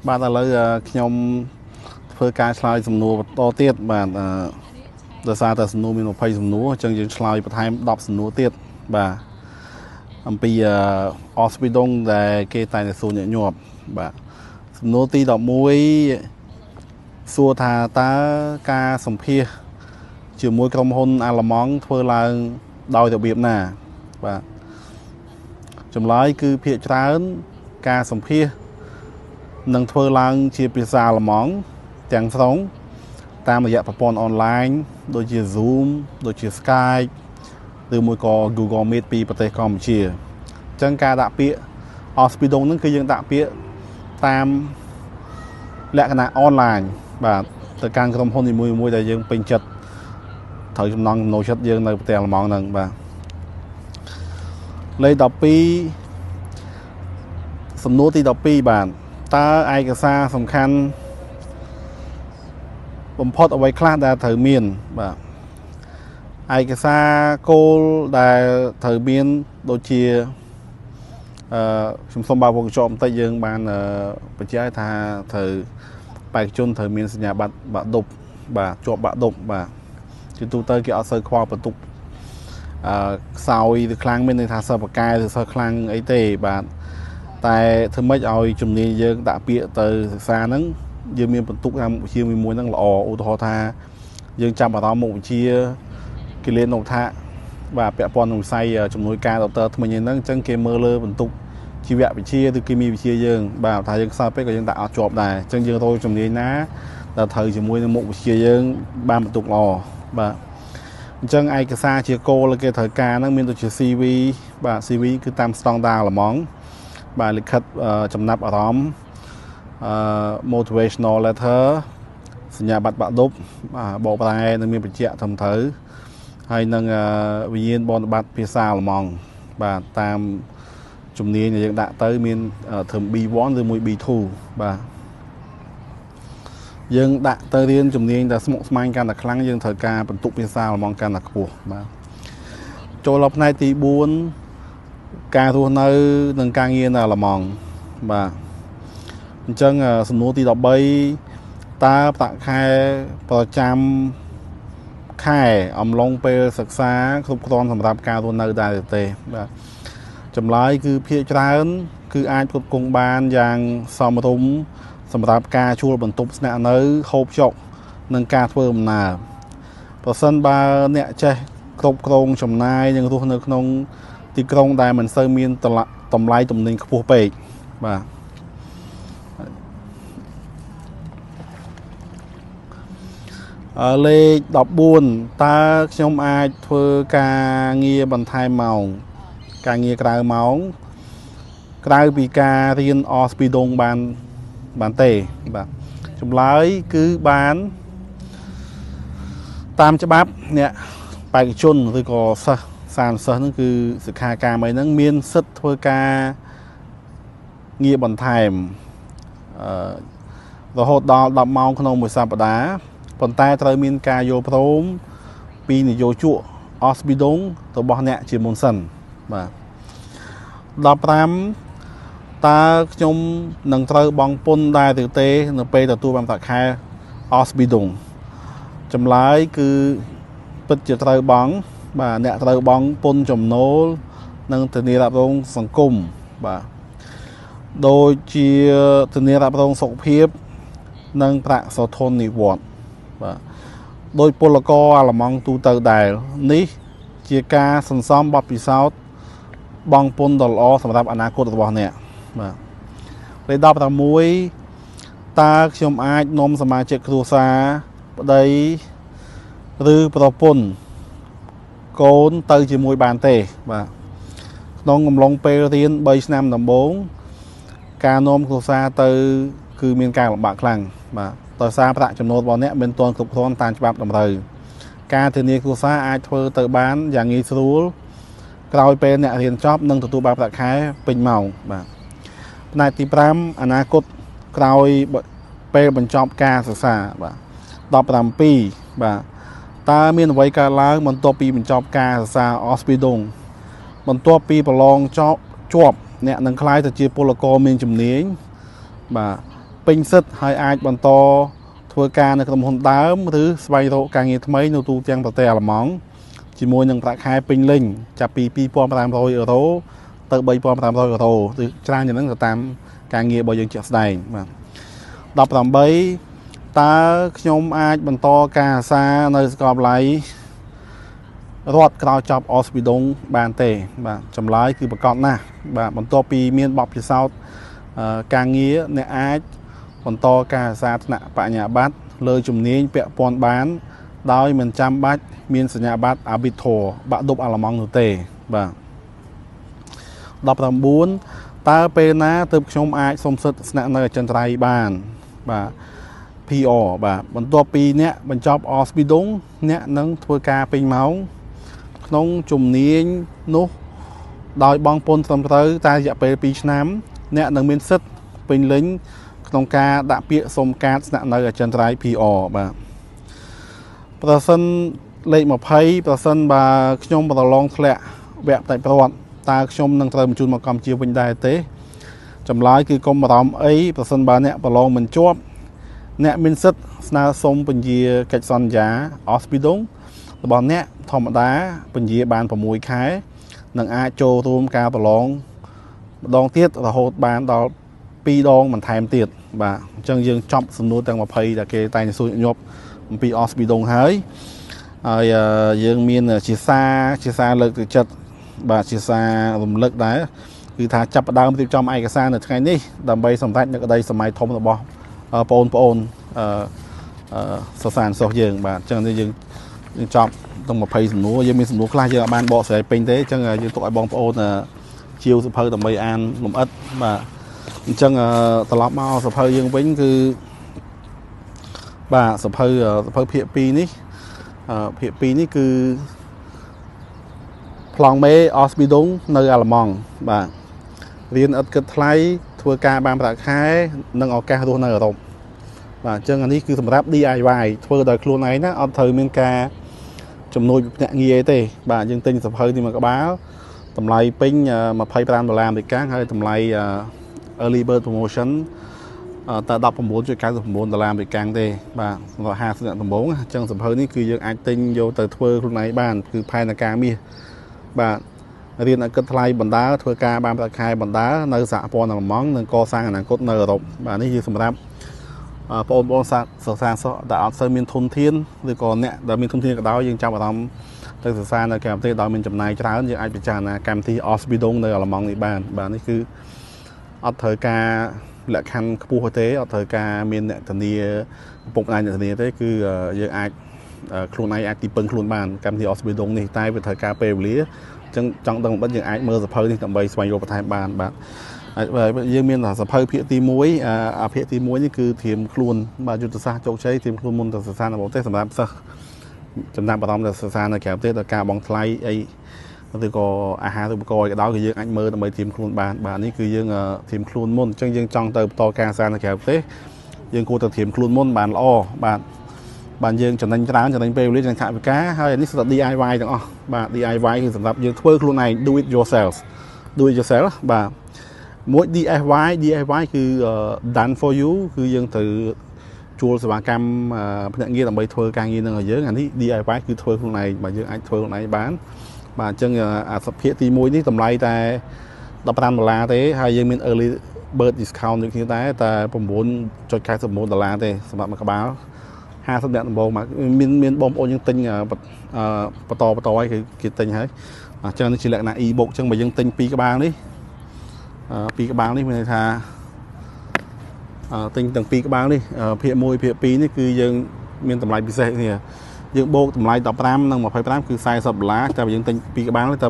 បាទឥឡូវខ្ញុំធ្វើការឆ្លើយសំណួរបន្តទៀតបាទអឺដោយសារតែសំណួរមាន20សំណួរអញ្ចឹងយើងឆ្លើយបន្ថែម10សំណួរទៀតបាទអំពីAusbildung ដែលគេតែងតែសួរញឹកញាប់បាទសំណួរទី11សួរថាតើការសម្ភាសជាមួយក្រុមហ៊ុនអាល្លឺម៉ង់ធ្វើឡើងដោយរបៀបណាបាទចម្លើយគឺភាគច្រើនការសម្ភាសនឹងធ្វើឡើងជាភាសាអាល្លឺម៉ង់ទាំងស្រុងតាមរយៈប្រព័ន្ធអនឡាញដូចជា Zoom ដូចជា Skype ឬមួយក៏ Google Meet ពីប្រទេសកម្ពុជាអញ្ចឹងការដាក់ពាក្យ Ausbildung ហ្នឹងគឺយើងដាក់ពាក្យតាមលក្ខណៈអនឡាញបាទទៅកាន់ក្រុមហ៊ុននីមួយៗដែលយើងពេញចិត្តត្រូវចំណង់ចំណូលចិត្តយើងនៅប្រទេសអាល្លឺម៉ង់ហ្នឹងបាទលេខ12សំណួរទី12បាទតើឯកសារសំខាន់បំផុតអ្វីខ្លះដែលត្រូវមានបាទឯកសារគោលដែលត្រូវមានដូចជាខ្ញុំសូមបើកវងកញ្ចក់បន្តិចយើងបានបញ្ជាក់ថាត្រូវបេក្ខជនត្រូវមានសញ្ញាបត្របាក់ឌុបបាទជាប់បាក់ឌុបបាទជាទូទៅគេអត់សូវខ្វល់បន្ទុកខ្សោយឬខ្លាំងមានន័យថាសិស្សបកែឬសិស្សខ្លាំងអីទេបាទតែធ្វើម៉េចឲ្យជំនាញយើងដាក់ពាក្យទៅសិក្សាហ្នឹងយើងមានបន្ទុកតាមមុខវិជ្ជាមួយមួយហ្នឹងល្អឧទាហរណ៍ថាយើងចាប់អារម្មណ៍មុខវិជ្ជាគិលានុថាបាទពាក់ព័ន្ធនឹងវិស័យជំនួយការដុកទ័រថ្មីហ្នឹងអញ្ចឹងគេមើលលើបន្ទុកជីវវិទ្យាឬគីមីវិទ្យាយើងបាទថាយើងខ្សោយពេកក៏យើងដាក់អត់ជាប់ដែរអញ្ចឹងយើងរកជំនាញណាដែលត្រូវជាមួយនឹងមុខវិជ្ជាយើងបានបន្ទុកល្អបាទអញ្ចឹងឯកសារជាគោលគេត្រូវការហ្នឹងមានដូចជា CV បាទ CV គឺតាមស្តង់ដារអាល្លឺម៉ង់បាទលិខិតចំណាប់អារម្មណ៍motivational letter សញ្ញាបត្របាក់ឌុបបាទបកប្រែនឹងមានបញ្ជាក់ត្រឹមត្រូវហើយនឹងវិញ្ញាណបនបត្រភាសាអាល្លឺម៉ង់បាទតាមជំនាញដែលយើងដាក់ទៅមានត្រឹម B1 ឬមួយ B2 បាទយើងដាក់ទៅរៀនជំនាញដែលស្មុគស្មាញកាន់តែខ្លាំងយើងត្រូវការបន្ទុកភាសាអាល្លឺម៉ង់កាន់តែខ្ពស់បាទចូលដល់ផ្នែកទី4ការរស់នៅនិងការងារនៅអាល្លឺម៉ង់បាទអញ្ចឹងសំណួរទី13តើប្រាក់ខែប្រចាំខែអំឡុងពេលសិក្សាគ្រប់គ្រាន់សម្រាប់ការរស់នៅដែរឬទេបាទចម្លើយគឺភាគច្រើនគឺអាចផ្គត់ផ្គង់បានយ៉ាងសមរម្យសម្រាប់ការជួលបន្ទប់ស្នាក់នៅហូបចុកនិងការធ្វើដំណើរប្រសិនបើអ្នកចេះគ្រប់គ្រងចំណាយនិងរស់នៅក្នុងទីក្រុងដែលមិនសូវមានតម្លៃទំនិញខ្ពស់ពេកបាទលេខ14តើខ្ញុំអាចធ្វើការងារបន្ថែមម៉ោងការងារក្រៅម៉ោងក្រៅពីការរៀន Ausbildung បានទេបាទចម្លើយគឺបានតាមច្បាប់អ្នកបេក្ខជនឬក៏សិស្សសានសិស្សហ្នឹងគឺសិក្ខាកាមអីហ្នឹងមានសិទ្ធិធ្វើការងារបន្ថែមរហូតដល់10ម៉ោងក្នុងមួយសប្តាហ៍ប៉ុន្តែត្រូវមានការយល់ព្រមពីនយោជក Ausbildung របស់អ្នកជាមុនសិនបាទ15តើខ្ញុំនឹងត្រូវបង់ពន្ធដែរឬទេ នៅពេលទទួលបានប្រាក់ខែ Ausbildung ចម្លើយគឺពិតជាត្រូវបង់បាទអ្នកត្រូវបង់ពន្ធចំណូលនិងធានារ៉ាប់រងសង្គមបាទដូចជាធានារ៉ាប់រងសុខភាពនិងប្រាក់សោធននិវត្តន៍បាទដោយពលករអាល្លឺម៉ង់ទូទៅដែលនេះជាការសន្សំបទពិសោធន៍បង់ពន្ធដ៏ល្អសម្រាប់អនាគតរបស់អ្នកបាទលេខ16តើខ្ញុំអាចនាំសមាជិកគ្រួសារប្តីឬប្រពន្ធកូនទៅជាមួយបានទេបាទក្នុងកំឡុងពេលរៀន3ឆ្នាំដំបូងការនាំគ្រួសារទៅគឺមានការលំបាកខ្លាំងបាទដោយសារប្រាក់ចំណូលរបស់អ្នកមិនទាន់គ្រប់គ្រាន់តាមច្បាប់តម្រូវការធានាគ្រួសារអាចធ្វើទៅបានយ៉ាងងាយស្រួលក្រោយពេលអ្នករៀនចប់និងទទួលបានប្រាក់ខែពេញម៉ោងបាទផ្នែកទី5អនាគតក្រោយពេលបញ្ចប់ការសិក្សាបាទ17បាទតើមានអ្វីកើតឡើងបន្ទាប់ពីបញ្ចប់ការសិក្សា Ausbildung បន្ទាប់ពីប្រឡងចប់ជាប់អ្នកនឹងក្លាយទៅជាពលករមានជំនាញបាទ ពេញសិទ្ធិហើយអាចបន្តធ្វើការនៅក្រុមហ៊ុនដើមឬស្វែងរកការងារថ្មីនៅទូទាំងប្រទេសអាល្លឺម៉ង់ជាមួយនឹងប្រាក់ខែពេញលេញចាប់ពី2500អឺរ៉ូទៅ3500អឺរ៉ូឬច្រើនជាងហ្នឹងទៅតាមការងាររបស់យើងជាក់ស្ដែងបាទ18តើខ្ញុំអាចបន្តការអាសានៅសាកលវិទ្យាល័យរដ្ឋក្រោយចប់Ausbildung បានទេបាទចម្លើយគឺប្រកាសណាស់បាទបន្ទាប់ពីមានបទពិសោធន៍ការងារអ្នកអាចបន្តការអាសាថ្នាក់បញ្ញាបត្រលើជំនាញពាក់ព័ន្ធបាន ដោយមិនចាំបាច់មានសញ្ញាបត្រ Abitur បាក់ឌុបអាល្លឺម៉ង់នោះទេបាទ19តើពេលណាទើបខ្ញុំអាចសុំសិទ្ធិស្នាក់នៅអចិន្ត្រៃយ៍បានបាទ PR បាទបន្ទាប់ពីអ្នកបញ្ចប់ Ausbildung អ្នកនឹងធ្វើការពេញម៉ោងក្នុងជំនាញនោះដោយបង់ពន្ធត្រឹមត្រូវតែរយៈពេល2ឆ្នាំ អ្នកនឹងមានសិទ្ធិពេញលេញក្នុងការដាក់ពាក្យសុំកាតស្នាក់នៅអចិន្ត្រៃយ៍ PR បាទប្រសិនលេខ20ប្រសិនបើខ្ញុំប្រឡងធ្លាក់វគ្គផ្ដាច់ព្រ័ត្រតើខ្ញុំនឹងត្រូវបញ្ជូនមកកម្ពុជាវិញដែរទេចម្លើយគឺកុំបារម្ភអីប្រសិនបើអ្នកប្រឡងមិនជាប់អ្នកមានសិទ្ធិស្នើសុំពន្យាកិច្ចសន្យា Ausbildung របស់អ្នកធម្មតាពន្យាបាន6ខែនិងអាចចូលរួមការប្រឡងម្ដងទៀតរហូតបានដល់2ដងបន្ថែមទៀតបាទអញ្ចឹងយើងចប់សំណួរទាំង20ដែលគេតែងសួរញាប់អំពី Ausbildung ហើយហើយយើងមានជាសារលើកទឹកចិត្តបាទជាសាររំលឹកដែរគឺថាចាប់ផ្ដើមរៀបចំឯកសារនៅថ្ងៃនេះដើម្បីសម្រេចនៅក្តីសម័យធំរបស់បងប្អូនអឺសិស្សានុសិស្សយើងបាទអញ្ចឹងនេះយើងចប់ទាំង20សំណួរយើងមានសំណួរខ្លះយើងអាចបានបកស្រាយពេញទេអញ្ចឹងយើងទុកឲ្យបងប្អូនជាវសភៅដើម្បីអានលម្អិតបាទអញ្ចឹងត្រឡប់មកសភៅយើងវិញគឺបាទសភៅភាគ2នេះភាគ2នេះគឺប្លង់មេ Ausbildung នៅអាល្លឺម៉ង់បាទរៀនឥតគិតថ្លៃធ្វើការបានប្រាក់ខែនិងឱកាសរស់នៅអឺរ៉ុបបាទអញ្ចឹងអានេះគឺសម្រាប់ DIY ធ្វើដោយខ្លួនឯងណាអត់ត្រូវមានការជំនួយពីភ្នាក់ងារទេបាទយើងទិញសភៅនេះមួយក្បាលតម្លៃពេញ25ដុល្លារអាមេរិកហើយតម្លៃ early bird promotion តែ19.99ដុល្លារអាមេរិកទេបាទសម្រាប់50អ្នកដំបូងអញ្ចឹងសភៅនេះគឺយើងអាចទិញយកទៅធ្វើខ្លួនឯងបានគឺផែនការមាសបាទរៀនឲ្យគិតថ្លៃបណ្ដើធ្វើការបានប្រាក់ខែបណ្ដើនៅសហព័ន្ធអាល្លឺម៉ង់និងកសាងអនាគតនៅអឺរ៉ុបបាទនេះគឺសម្រាប់បងប្អូនសិស្សានុសិស្សដែលអត់សូវមានធនធានឬក៏អ្នកដែលមានធនធានក៏ដោយយើងចាប់អារម្មណ៍ទៅសិក្សានៅក្រៅប្រទេសដោយមានចំណាយច្រើនយើងអាចពិចារណាកម្មវិធី Ausbildung នៅអាល្លឺម៉ង់នេះបានបាទនេះគឺអត់ត្រូវការលក្ខខណ្ឌខ្ពស់ទេអត់ត្រូវការមានអ្នកធានាឪពុកម្ដាយអ្នកធានាទេគឺយើងអាចខ្លួនឯងអាចទីពឹងខ្លួនបានកម្មវិធី Ausbildung នេះតែវាត្រូវការពេលវេលាអញ្ចឹងចង់ដឹងបំបិតយើងអាចមើលសភៅនេះដើម្បីស្វែងយល់បន្ថែមបានបាទយើងមានសភៅភាគទី1អាភាគទី1នេះគឺត្រៀមខ្លួនបាទយុទ្ធសាស្ត្រជោគជ័យត្រៀមខ្លួនមុនទៅសិក្សានៅបរទេសសម្រាប់សិស្សចំណាប់អារម្មណ៍ទៅសិក្សានៅក្រៅប្រទេសដោយការបង់ថ្លៃអីឬក៏អាហារូបករណ៍អីក៏ដោយគឺយើងអាចមើលដើម្បីត្រៀមខ្លួនបានបាទនេះគឺយើងត្រៀមខ្លួនមុនអញ្ចឹងយើងចង់ទៅបន្តការសិក្សានៅក្រៅប្រទេសយើងគួរតែត្រៀមខ្លួនមុនបានល្អបាទបានយើងចំណេញច្រើនចំណេញពេលវេលាចំណេញថវិកាហើយនេះសុទ្ធតែ DIY ទាំងអស់បាទ DIY គឺសម្រាប់យើងធ្វើខ្លួនឯង do it yourself do it yourself បាទមួយ DIY DIY គឺ done for you គឺយើងត្រូវជួលសេវាកម្មភ្នាក់ងារដើម្បីធ្វើការងារនឹងឲ្យយើងអានេះ DIY គឺធ្វើខ្លួនឯងបាទយើងអាចធ្វើខ្លួនឯងបានបាទអញ្ចឹងអាសភាគទី1នេះតម្លៃតែ15ដុល្លារទេហើយយើងមាន early bird discount ដូចគ្នាដែរតែ9.99ដុល្លារទេសម្រាប់មួយក្បាល50អ្នកដំបូងមកមានបងប្អូនយើងទិញបន្តបន្តហើយគឺគេទិញហើយអញ្ចឹងនេះជាលក្ខណៈ e-book អញ្ចឹងបើយើងទិញពីរក្បាលនេះពីរក្បាលនេះមានន័យថាទិញទាំងពីរក្បាលនេះភាគ1ភាគ2នេះគឺយើងមានតម្លៃពិសេសនេះយើងបូកតម្លៃ15និង25គឺ40ដុល្លារតែបើយើងទិញពីរក្បាលនេះតែ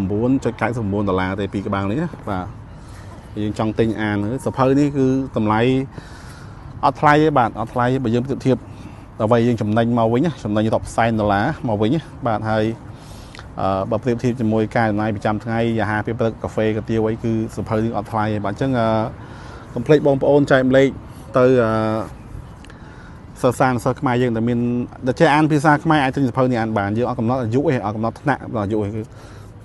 29.99ដុល្លារទេពីរក្បាលនេះណាបាទយើងចង់ទិញអានសភៅនេះគឺតម្លៃអត់ថ្លៃទេបាទអត់ថ្លៃបើយើងប្រៀបធៀបអ្វីយើងចំណេញមកវិញចំណេញរាប់សែនដុល្លារមកវិញបាទហើយបើប្រៀបធៀបជាមួយការចំណាយប្រចាំថ្ងៃអាហារពេលព្រឹកកាហ្វេកាទៀវអីគឺសភៅនេះអត់ថ្លៃទេបាទអញ្ចឹងកុំភ្លេចបងប្អូនចែកម្លែកទៅសិស្សានុសិស្សខ្មែរយើងដែលមានដែលចេះអានភាសាខ្មែរអាចទិញសភៅនេះអានបានយើងអត់កំណត់អាយុទេអត់កំណត់ថ្នាក់កំណត់អាយុទេគឺ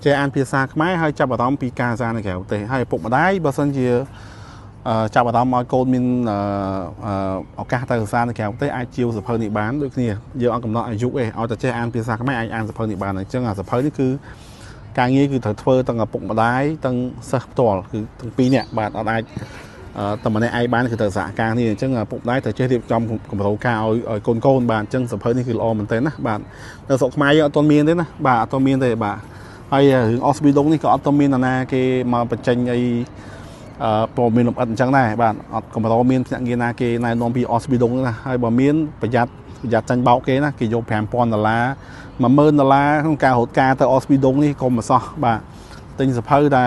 ចេះអានភាសាខ្មែរហើយចាប់អារម្មណ៍ពីការសារនៅក្រៅប្រទេសហើយឪពុកម្ដាយបើសិនជា ចាប់អារម្មណ៍ឲ្យកូនមានឱកាសទៅសិក្សានៅក្រៅប្រទេសអាចជាវសភៅនេះបានដូចគ្នាយើងអត់កំណត់អាយុទេឲ្យតែចេះអានភាសាខ្មែរអាចអានសភៅនេះបានអញ្ចឹងអាសភៅនេះគឺការងារគឺត្រូវធ្វើទាំងឪពុកម្ដាយទាំងសិស្សផ្ទាល់គឺទាំងពីរនាក់បាទអត់អាចតែម្នាក់ឯងបានគឺត្រូវសហការគ្នាអញ្ចឹងឪពុកម្ដាយត្រូវចេះរៀបចំគម្រោងការឲ្យកូនកូនបាទអញ្ចឹងសភៅនេះគឺល្អមែនទែនណាបាទនៅស្រុកខ្មែរយើងអត់ទាន់មានទេណាបាទអត់ទាន់មានទេបាទហើយរឿង Ausbildung នេះក៏អត់ទាន់មាននរណាគេមកបញ្ចេញអីព័ត៌មានលម្អិតអញ្ចឹងដែរបាទអត់កម្រមានភ្នាក់ងារណាគេណែនាំពី Ausbildung ណាហើយបើមានប្រយ័ត្នចាញ់បោកគេណាគេយក5000ដុល្លារ10000ដុល្លារក្នុងការរត់ការទៅ Ausbildung នេះក៏មិនសោះបាទទិញសភៅតែ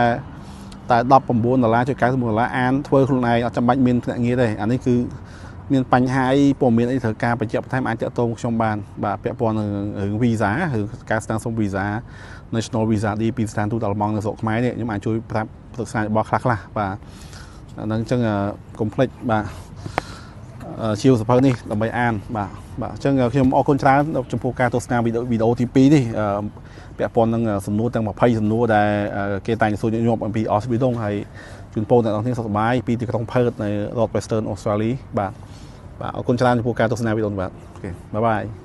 19ដុល្លារចុច99ដុល្លារអានធ្វើខ្លួនឯងអត់ចាំបាច់មានភ្នាក់ងារទេអានេះគឺមានបញ្ហាអីព័ត៌មានអីត្រូវការបញ្ជាក់បន្ថែមអាចតាក់ទងខ្ញុំបានបាទពាក់ព័ន្ធនឹងរឿងវីសាឬការស្នើសុំវីសា National Visa D ពីស្ថានទូតអាល្លឺម៉ង់នៅស្រុកខ្មែរនេះខ្ញុំអាចជួយប្រាប់ប្រឹក្សាយោបល់ខ្លះៗបាទអាហ្នឹងអញ្ចឹងកុំភ្លេចបាទជាវសភៅនេះដើម្បីអានបាទបាទអញ្ចឹងខ្ញុំអរគុណច្រើនចំពោះការទស្សនាវីដេអូទី2នេះពាក់ព័ន្ធនឹងសំណួរទាំង20សំណួរដែលគេតែងសួរញឹកញាប់អំពី Ausbildung ហើយជូនពរអ្នកនរគ្នាសុខសប្បាយពីទីក្រុងផឺតនៅរដ្ឋ Western Australia បាទបាទអរគុណច្រើនចំពោះការទស្សនាវីដេអូនេះបាទ OK bye bye.